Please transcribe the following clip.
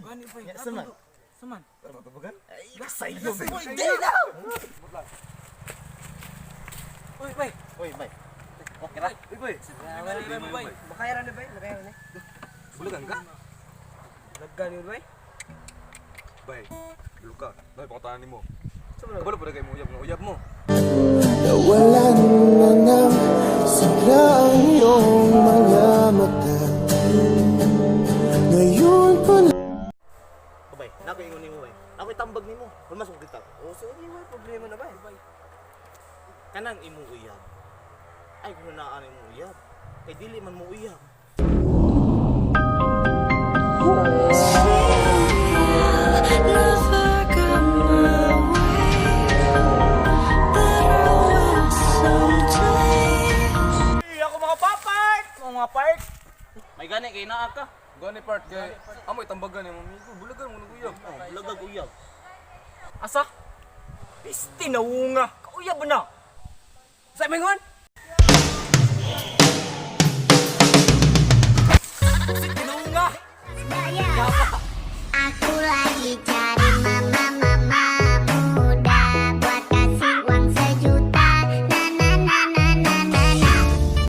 Gani, bay. Ya, saman. Saman. Ay, kasayo. Hindi na. Uy, bay. Uy, bay. Okay ra. Uy, bay. Bay, bay. Makayaran na bay, makayaran na. Bulagan ka? Laggan yun bay. Bay, bulog ka. Bay, pakutanan nimo. Kabalo pa kay mo uyab nga uyab mo. Nawalan na ng sigla ang iyong mga mata. Ngayon pa Oh, bay, nako ingon nimo, bay. Ako itambag nimo. Hulmas ko kita. Oh, so di way problema na bay. Kanang imong uyab. Ay, kung naa na imong uyab. Kay dili man mo uyab. Never got my way, but I will someday. Uy, ako mga papart! Mga part! May gani kay naa ka. Gani part kay amoy tambagan nimo amigo. Bulagan mo nag uyab. Oh, bulagag uyab. Asa? Pisti na unga. Kauyab na. Sa mingon?